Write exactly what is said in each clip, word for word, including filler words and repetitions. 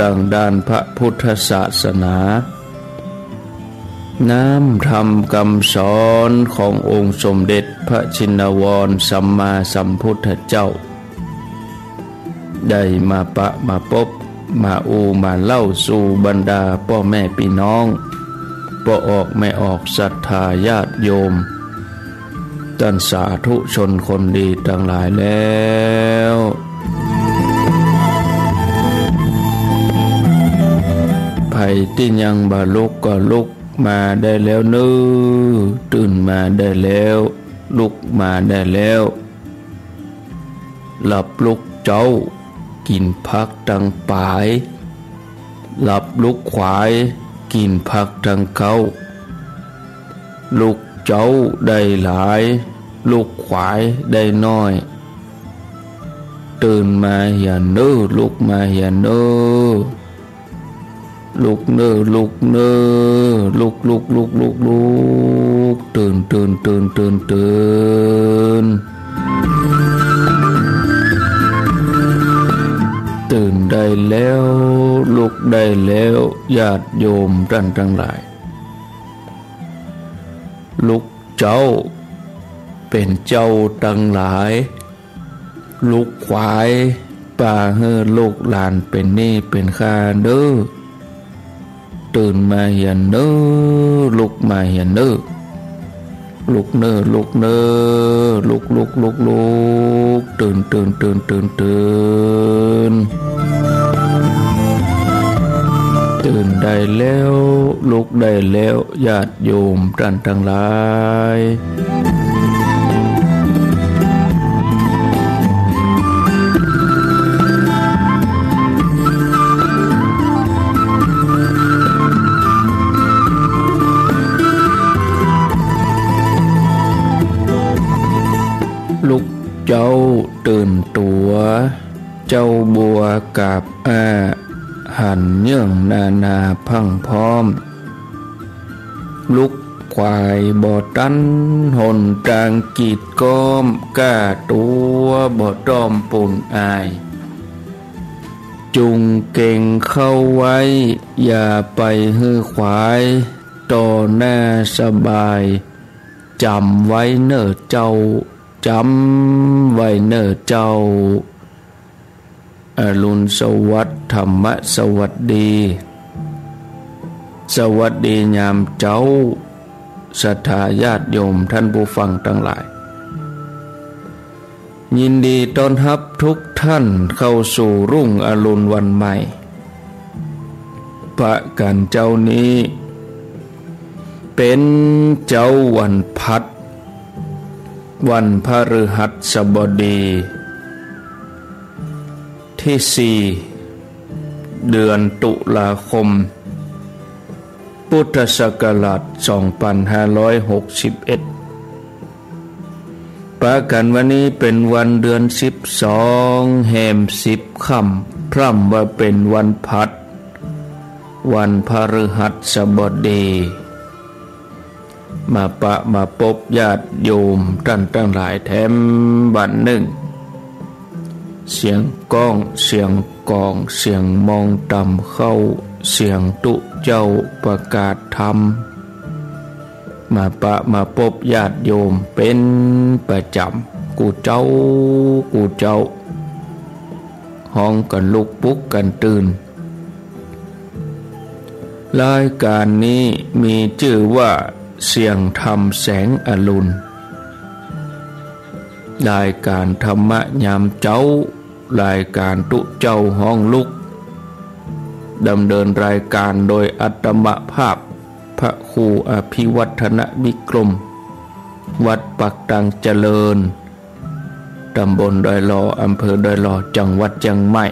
ตางด้านพระพุทธศาสนา น้ำธรรมกำสอนขององค์สมเด็จพระชินวรสัมมาสัมพุทธเจ้า ได้มาปะมาปบ มาอู้มาเล่าสู่บรรดาป้อแม่ปี้น้อง ป้อออกแม่ออกศรัทธาญาติโยม ต้านสาธุชนคนดีตังหลายแล้ว ใผตี้ยังบ่ลุกก็ลุกมาได้แล้วเน้อ ตื่นมาได้แล้ว ลุกมาได้แล้ว หลับลุกเจ๊า กิ๋นผักตังป๋าย หลับลุกขวาย กิ๋นผักตังเก๊า ลุกเจ๊าได้หลาย ลุกขวายได้น้อย ตื่นมาเหียเน้อ ลุกมาเหียเน้อ ลุกเน้อ ลุกเน้อ ลุก ลุก ลุก ลุก ลุก ตื่น ตื่น ตื่น ตื่น ตื่น ตื่นได้แล้ว ลุกได้แล้ว ญาติโยมต้านตังหลาย ลุกเจ๊า เป๋นเจ๊าตังหลาย ลุกขวาย บ่หื้อลูกหลานเป๋นหนี้เป๋นค่าเน้อ ตื่นมาเหียเน้อ ลุกมาเหียเน้อ ลุกเน้อ ลุกเน้อ ลุก ลุก ลุก ลุก ตื่น ตื่น ตื่น ตื่น ตื่น ตื่นได้แล้ว ลุกได้แล้ว ญาติโยมต้านตังหลาย ลุกเจ๊าตื่นตั๋ว เจ๊าบัวกาบอ้า หันเยื่องนานาพรั่งพร้อม ลุกขวายบ่ตัน หนตางกีดก๊อม ก้าตั๋วบ่ต้อมปูนอาย จุ่งเก๋งเข้าไว้ อย่าไปหื้อขวาย ต่อหน้าสบาย จ๋ำไว้เน้อเจ้า จ๋ำไว้เน้อเจ้า อรุณสวัสดิ์ ธรรมสวัสดี สวัสดียามเจ๊า ศรัทธาญาติโยมต้านผู้ฟังตังหลาย ยินดีต้อนฮับทุกท่านเข้าสู่รุ่งอรุณวันใหม่ ประก๋านเจ๊านี้ เป๋นเจ๊าวันพัด วันพฤหัสบดี ตี้สี่ เดือนตุลาคม พุทธศักราชสองปันห้าร้อยหกสิบเอ็ด ประก๋านวันนี้เป๋นวันเดือนสิบสอง แฮมสิบค่ำ พร่ำว่าเป๋นวันพัด วันพฤหัสบดี มาปะมาปบญาติโยมต้านตังหลายแถมวันนึ่ง เสียงก้อง เสียงก๋อง เสียงมองต่ำเข้า เสียงตุ๊เจ้าประกาศธรรม มาปะมาปบญาติโยมเป๋นประจ๋ำ กู้เจ๊า กู้เจ๊า ฮ้องกั๋นลุกปลุกกั๋นตื่น รายก๋านนี้มีจื้อว่าเสียงธรรมแสงอรุณ รายก๋านธรรมะยามเจ๊า รายก๋านตุ๊เจ้าฮ้องลุก ดำเนินรายก๋านโดยอาตมาภาพ พระครูอภิวัฒนวิกรม วัดปากตังเจริญ ต๋ำบลดอยหล่อ อำเภอดอยหล่อ จังหวัดเจียงใหม่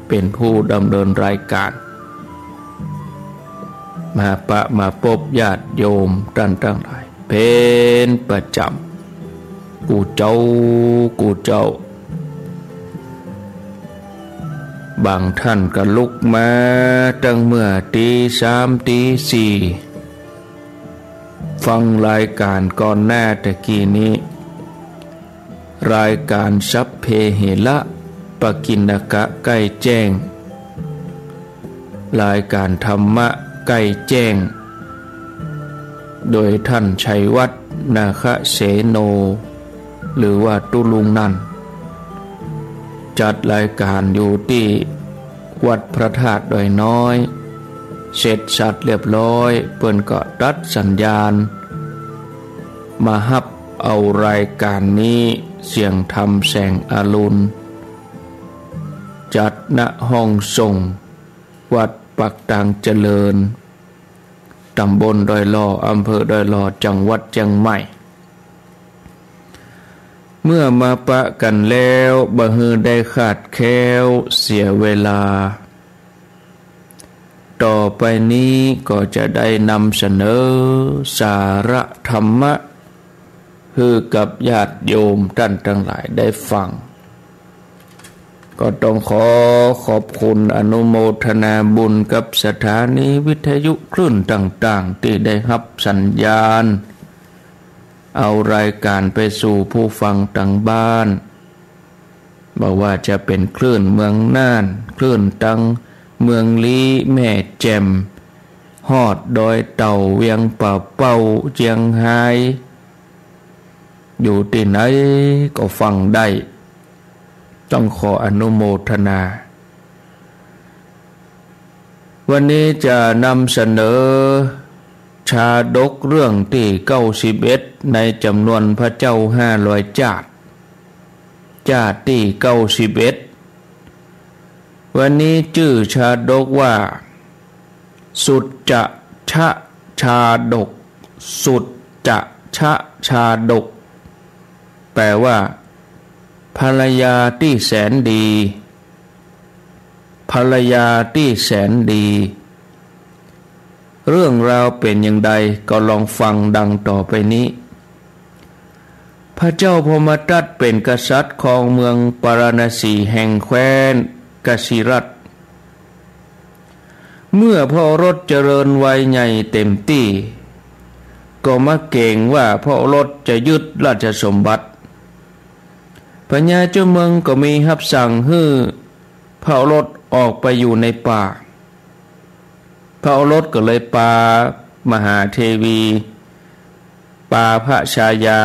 เป๋นผู้ดำเนินรายก๋าน มาปะมาปบญาติโยมต้านตังหลายเป๋นประจ๋ำ กู้เจ๊า กู้เจ๊า บางต้านก็ลุกมาตั้งเมื่อตี๋สามตี๋สี่ ฟังรายก๋านก่อนหน้าตะกี้นี้ รายก๋านสัพเพเหระ ปกิณณกะใก้แจ้ง รายการธรรมะใก้แจ้ง โดยท่านชัยวัฒน์ นาคเสโน หรือว่าตุ๊ลุงนันท์ จัดรายการอยู่ตี้วัดพระธาตุดอยน้อย เสร็จสับเรียบร้อย เปิ้นก็ตัดสัญญาณ มาฮับเอารายการนี้ เสียงธรรมแสงอรุณ จัด ณ ห้องส่ง วัดปากตางเจริญ ตำบลดอยหล่อ อำเภอดอยหล่อ จังหวัดเจียงใหม่ เมื่อมาปะกั๋นแล้ว บ่หื้อได้ขาดแคลนเสียเวลา ต่อไปนี้ก็จะได้นำเสนอสาระธรรมะ หื้อกับญาติโยมต้านตังหลายได้ฟัง ก็ต้องขอขอบคุณอนุโมทนาบุญกับสถานีวิทยุคลื่นต่างๆ ตี้ได้ฮับสัญญาณ เอารายการไปสู่ผู้ฟังตางบ้าน บ่ว่าจะเป๋นคลื่นเมืองน่าน คลื่นตางเมืองลี้ แม่แจ่ม ฮอดดอยเต่า เวียงป่าเป้า เจียงฮาย อยู่ตี้ไหนก็ฟังได้ ต้องขออนุโมทนา วันนี้จะนำเสนอชาดกเรื่องตี้เก้าสิบเอ็ด ในจ๋ำนวนพระเจ้าห้าร้อยจ้าด จ้าดตี้เก้าสิบเอ็ด วันนี้จื้อชาดกว่า สุจจะชาดก สุจจะชาดก แปลว่า ภรรยาตี้แสนดี ภรรยาตี้แสนดี เรื่องราวเป๋นอย่างใด ก็ลองฟังดังต่อไปนี้ พระเจ้าพรหมทัตเป๋นกษัตริย์ครองเมืองปาราณสีแห่งแคว้นกสิรัตน์ เมื่อพระโอรสเจริญวัยใหญ่เต็มตี้ ก็มาเก๋งว่าพระโอรสจะยึดราชสมบัติ พญาเจ้าเมืองก็มีฮับสั่งหื้อพระโอรสออกไปอยู่ในป่า พระโอรสก็เลยปามหาเทวี ปาพระชายา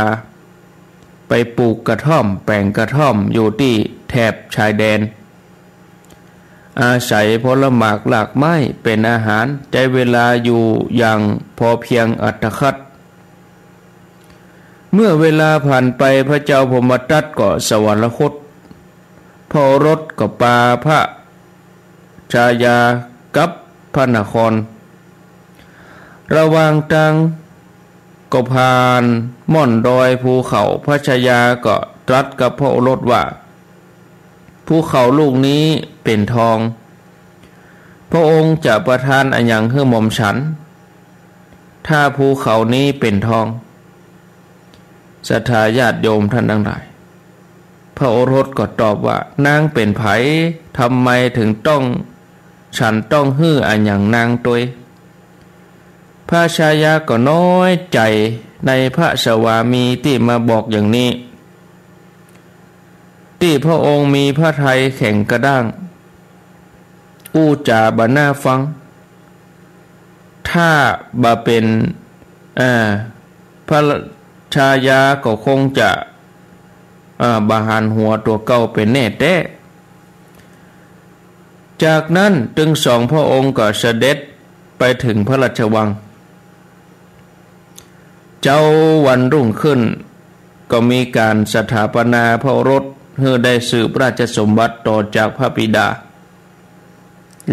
ไปปลูกกระท่อม แป๋งกระท่อมอยู่ตี้แถบชายแดน อาศัยผลหมากรากไม้เป๋นอาหาร ใจ๊เวลาอยู่อย่างพอเพียงอัตคัด เมื่อเวลาผ่านไป พระเจ้าพรหมทัตก็สวรรคต พระโอรสก็ปาพระชายากับพระนคร ระหว่างตางก็ผ่านม่อนดอยภูเขา พระชายาก็ตรัสกับพระโอรสว่า ภูเขาลูกนี้เป๋นทอง พระองค์จะประทานอะหยังหื้อหม่อมฉัน ถ้าภูเขานี้เป๋นทอง ศรัทธาญาติโยมต้านตังหลาย พระโอรสก็ตอบว่า นางเป๋นใผ ทำไมถึงต้อง ฉันต้องหื้ออะหยังนางตวย พระชายาก็น้อยใจ๋ในพระสวามีตี้มาบอกอย่างนี้ ตี้พระองค์มีพระทัยแข็งกระด้าง อู้จ๋าบ่น่าฟัง ถ้าบ่เป๋น อ่า พระชายาก็คงจะ อ่า บ่หันหัวตั๋วเก่าเป๋นแน่แต๊ จากนั้นตึงสองพระองค์ก็เสด็จไปเถิงพระราชวัง เจ๊าวันรุ่งขึ้น ก็มีก๋านสถาปนาพระโอรสหื้อได้สืบราชสมบัติต่อจากพระบิดา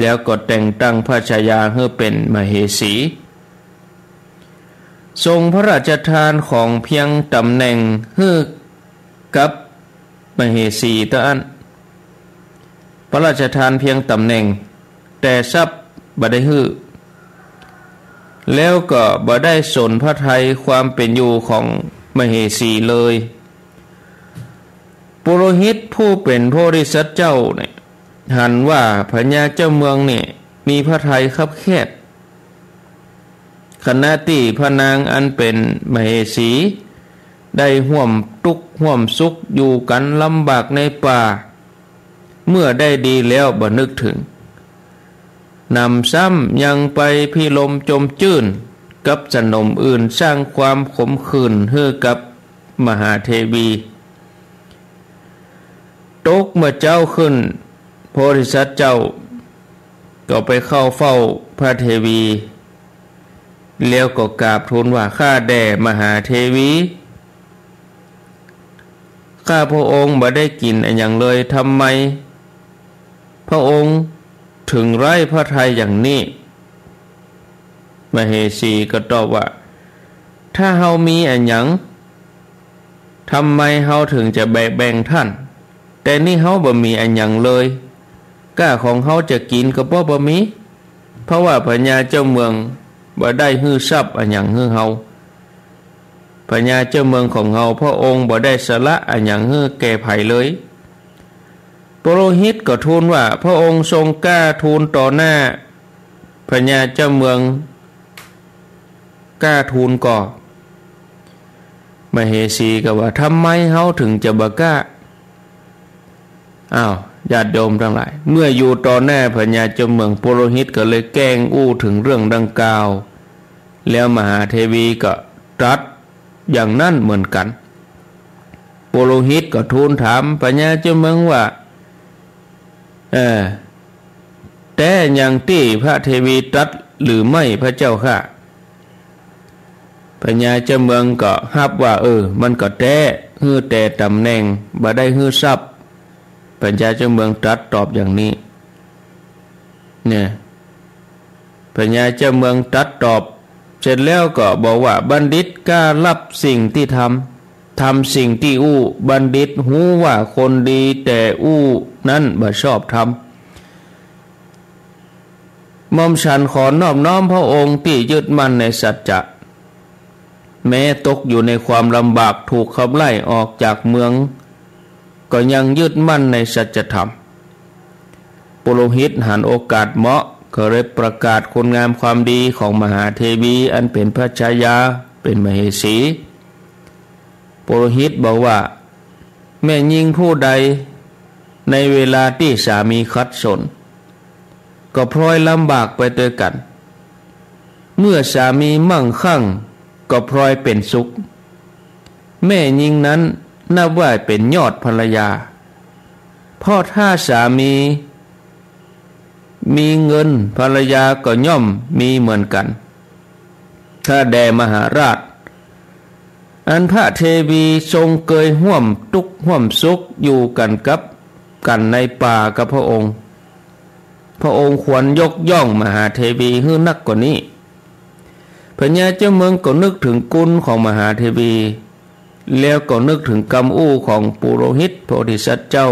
แล้วก็แต่งตั้งพระชายาหื้อเป๋นมเหสี ทรงพระราชทานของเพียงต๋ำแหน่งหื้อกับมเหสีเต้าอั้น พระราชทานเพียงต๋ำแหน่ง แต่ทรัพย์บ่ได้หื้อ แล้วก็บ่ได้สนพระทัยความเป๋นอยู่ของมเหสีเลย ปุโรหิตผู้เป๋นโพธิสัตว์เจ้าเนี่ย หันว่าพญาเจ้าเมืองเนี่ยมีพระทัยคับแคบ ขณะตี้พระนางอันเป๋นมเหสี ได้ฮ่วมตุ๊กข์ฮ่วมสุขอยู่กั๋นลำบากในป่า เมื่อได้ดีแล้วบ่นึกเถิง หนำซ้ำยังไปพิรมจมจื้นกับสนมอื่น สร้างความขมขื่นหื้อกับมหาเทวี ตกเมื่อเจ๊าขึ้น โพธิสัตว์เจ้าก็ไปเข้าเฝ้าพระเทวี แล้วก็กราบทูลว่า ข้าแด่มหาเทวี ข้าพระองค์บ่ได้กิ๋นอะหยังเลย ทำไมพระองค์ถึงไร้พระทัยอย่างนี้ มเหสีก็ตอบว่า ถ้าเฮามีอะหยัง ทำไมเฮาถึงจะแบ่งท่าน แต่นี่เฮาบ่มีอะหยังเลย ก้าของเฮาจะกิ๋นก็บ่ บ่มี เพราะว่าพญาเจ้าเมืองบ่ได้หื้อทรัพย์อะหยังหื้อเฮา พญาเจ้าเมืองของเฮา พระองค์บ่ได้สละอะหยังหื้อแก่ใผเลย ปุโรหิตก็ทูลว่า พระองค์ทรงกล้าทูลต่อหน้าพญาเจ้าเมือง กล้าทูลก่อ มเหสีก็ว่า ทำไมเฮาถึงจะบ่กล้า อ้าว ญาติโยมตังหลาย เมื่ออยู่ต่อหน้าพญาเจ้าเมือง ปุโรหิตก็เลยแกล้งอู้เถิงเรื่องดังกล่าว แล้วมหาเทวีก็ตรัสอย่างนั้นเหมือนกั๋น ปุโรหิตก็ทูลถามพญาเจ้าเมืองว่า เออ แต๊อย่างตี้พระเทวีตรัสหรือไม่พระเจ้าข้า พญาเจ้าเมืองก็ฮับว่า เออ มันก็แต๊ หื้อแต่ต๋ำแหน่ง บ่ได้หื้อทรัพย์ พญาเจ้าเมืองตรัสตอบอย่างนี้ เนี่ย พญาเจ้าเมืองตรัสตอบเสร็จแล้วก็บอกว่า บัณฑิตกล้ารับสิ่งที่ทำ ทำสิ่งที่อู้ บัณฑิตฮู้ว่าคนดีแต่อู้นั้นบ่ชอบธรรม หม่อมฉันขอนอบน้อมพระองค์ตี้ยึดมั่นในสัจจะ แม้ตกอยู่ในความลำบากถูกขับไล่ออกจากเมือง ก็ยังยึดมั่นในสัจธรรม ปุโรหิตหันโอกาสเหมาะ ก็เลยประกาศคุณงามความดีของมหาเทวีอันเป็นพระชายา เป็นมเหสี ปุโรหิตบอกว่า แม่ญิงผู้ใดในเวลาตี้สามีขัดสน ก็พลอยลำบากไปตวยกั๋น เมื่อสามีมั่งคั่งก็พลอยเป๋นสุข แม่ญิงนั้นนับว่าเป๋นยอดภรรยา เพราะถ้าสามีมีเงิน ภรรยาก็ย่อมมีเหมือนกั๋น ข้าแด่มหาราช อันพระเทวีทรงเกยฮ่วมตุ๊กข์ฮ่วมสุขอยู่กั๋นกับกั๋นในป่ากับพระองค์ พระองค์ควรยกย่องมหาเทวีหื้อนักกว่านี้ พญาเจ้าเมืองก็นึกเถิงคุณของมหาเทวี แล้วก็นึกเถิงกำอู้ของปุโรหิตโพธิสัตว์เจ้า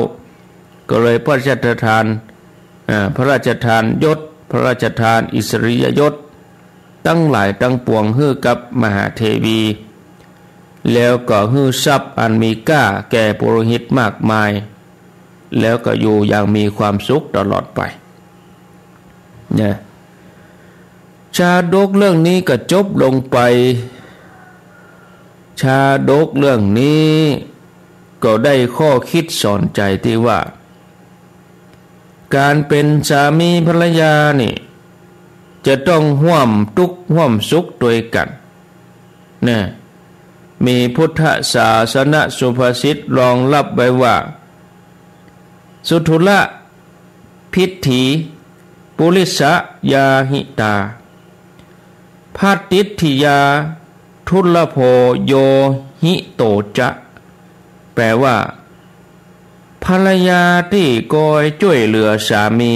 ก็เลยพระราชทาน อ่า พระราชทานยศ พระราชทานอิสริยยศ ตังหลายตังปวงหื้อกับมหาเทวี แล้วก็หื้อทรัพย์อันมีก้าแก่ปุโรหิตมากมาย แล้วก็อยู่อย่างมีความสุขตลอดไป เนี่ย ชาดกเรื่องนี้ก็จบลงไป ชาดกเรื่องนี้ก็ได้ข้อคิดสอนใจ๋ตี้ว่า ก๋านเป๋นสามีภรรยานี่ จะต้องฮ่วมตุ๊กข์ฮ่วมสุขตวยกั๋น เนี่ย มีพุทธศาสนสุภาษิตรองรับไว้ว่า สุทุละ พิฏฐี ปุริสะยาหิตา ภัตติฏฐิยา ทุลโภ โยหิโตจะ แปลว่า ภรรยาตี้คอยจ้วยเหลือสามี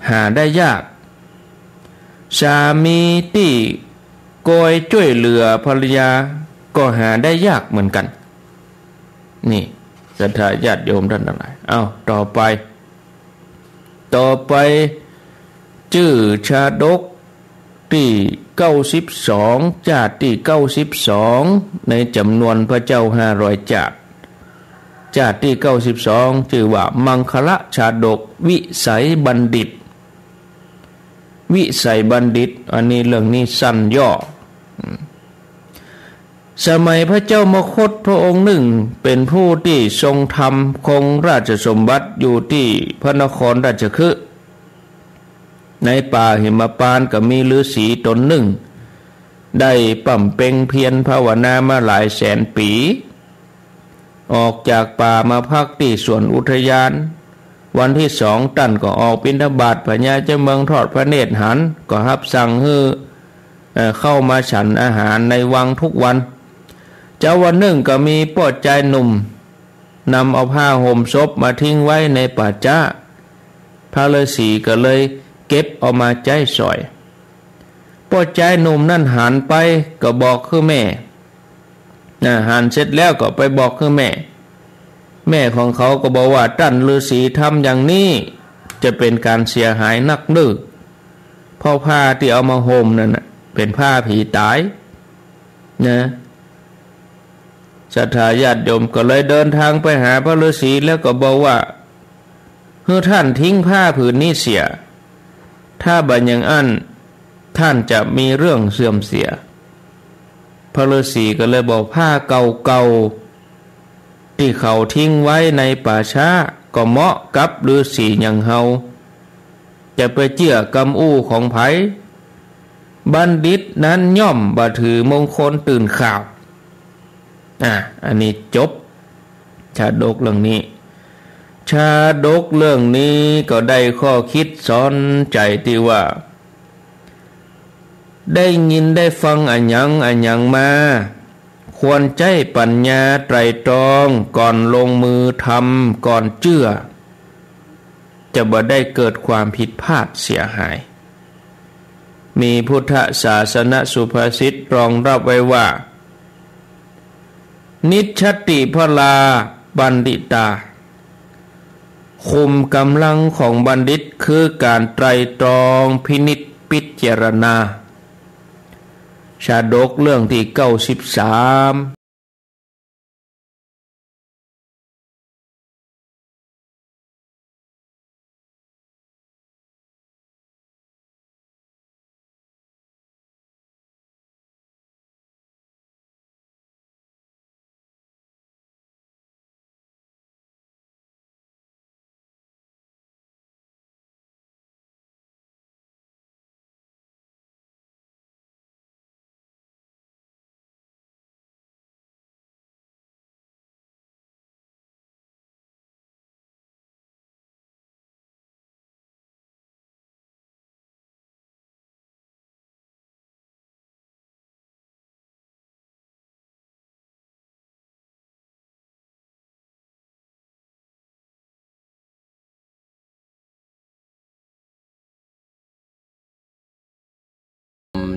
หาได้ยาก สามีตี้คอยจ้วยเหลือภรรยาก็หาได้ยากเหมือนกั๋น นี่ ศรัทธาญาติโยมต้านตังหลาย เอ้า ต่อไป ต่อไป จื้อชาดกตี้เก้าสิบสอง จาดตี้เก้าสิบสอง ในจ๋ำนวนพระเจ้าห้าร้อยจาด จาดตี้เก้าสิบสอง จื้อว่ามังคละชาดกวิสัยบัณฑิต วิสัยบัณฑิต อันนี้เรื่องนี้สั้นย่อ สมัยพระเจ้ามคธพระองค์นึ่งเป๋นผู้ตี้ทรงธรรมคงราชสมบัติอยู่ตี้พระนครราชคฤห์ ในป่าหิมพานต์ก็มีฤๅษีต๋นนึ่ง ได้บำเพ็ญเพียรภาวนามาหลายแสนปี๋ ออกจากป่ามาพักตี้สวนอุทยาน วันตี้สองต้านก็ออกบิณฑบาต พญาเจ้าเมืองทอดพระเนตรหัน ก็ฮับสั่งหื้อ เอ่อ เข้ามาฉันอาหารในวังทุกวัน เจ๊าวันนึ่งก็มีป้อจายหนุ่ม นำเอาผ้าห่มศพมาทิ้งไว้ในป่าจ๊า พระฤๅษีก็เลยเก็บเอามาใจ๊สอย ป้อจายหนุ่มนั้นหันไปก็บอกหื้อแม่ นะ หันเสร็จแล้วก็ไปบอกหื้อแม่ แม่ของเขาก็บอกว่า ต้านฤๅษีทำอย่างนี้ จะเป๋นก๋านเสียหายนักเน่อ เพราะผ้าตี้เอามาห่มนั่นน่ะ เป๋นผ้าผีต๋าย นะ ศรัทธาญาติโยมก็เลยเดินทางไปหาพระฤๅษีแล้วก็บอกว่า หื้อต้านทิ้งผ้าผืนนี้เสีย ถ้าบ่อย่างอั้น ต้านจะมีเรื่องเสื่อมเสีย พระฤๅษีก็เลยบอก ผ้าเก่าๆ ตี้เขาทิ้งไว้ในป่าจ๊า ก็เหมาะกับฤๅษีอย่างเฮา จะไปเจื้อกำอู้ของใผ บัณฑิตนั้นย่อมบ่ถือมงคลตื่นข่าว อ่ะ อันนี้จบ ชาดกเรื่องนี้ ชาดกเรื่องนี้ก็ได้ข้อคิดสอนใจ๋ตี้ว่า ได้ยินได้ฟังอะหยังอะหยังมา ควรใจ๊ปั๋ญญาไตร่ตรองก่อนลงมือทำ ก่อนเจื้อ จะบ่ได้เกิดความผิดพลาดเสียหาย มีพุทธศาสนสุภาษิตรองรับไว้ว่า นิชชติพลาปัณฑิตา ขุมก๋ำลังของบัณฑิตคือก๋านไตร่ตรองพินิจพิจารณา ชาดกเรื่องตี้เก้าสิบสาม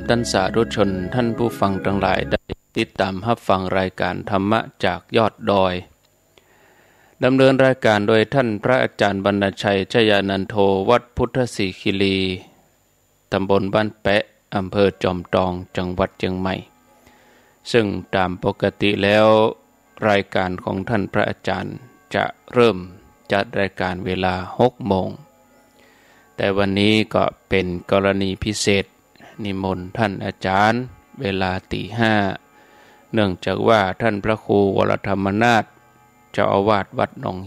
ต้านสาธุชนท่านผู้ฟังตังหลายได้ติดต๋ามฮับฟังรายก๋านธรรมะจากยอดดอย ดำเนินรายก๋านโดยต้านพระอาจ๋ารย์บรรณชัย ชยานันโท วัดพุทธสิขิลี ต๋ำบลบ้านแป๊ะ อำเภอจอมตอง จังหวัดเจียงใหม่ ซึ่งต๋ามปกติแล้ว รายก๋านของต้านพระอาจ๋ารย์จะเริ่มจัดรายก๋านเวลาหกโมง แต่วันนี้ก็เป๋นกรณีพิเศษ นิมนต์ต้านอาจ๋ารย์เวลาตี๋ห้า เนื่องจากว่าต้านพระครูวรธรรมนาถ เจ้าอาวาสวัดหนอง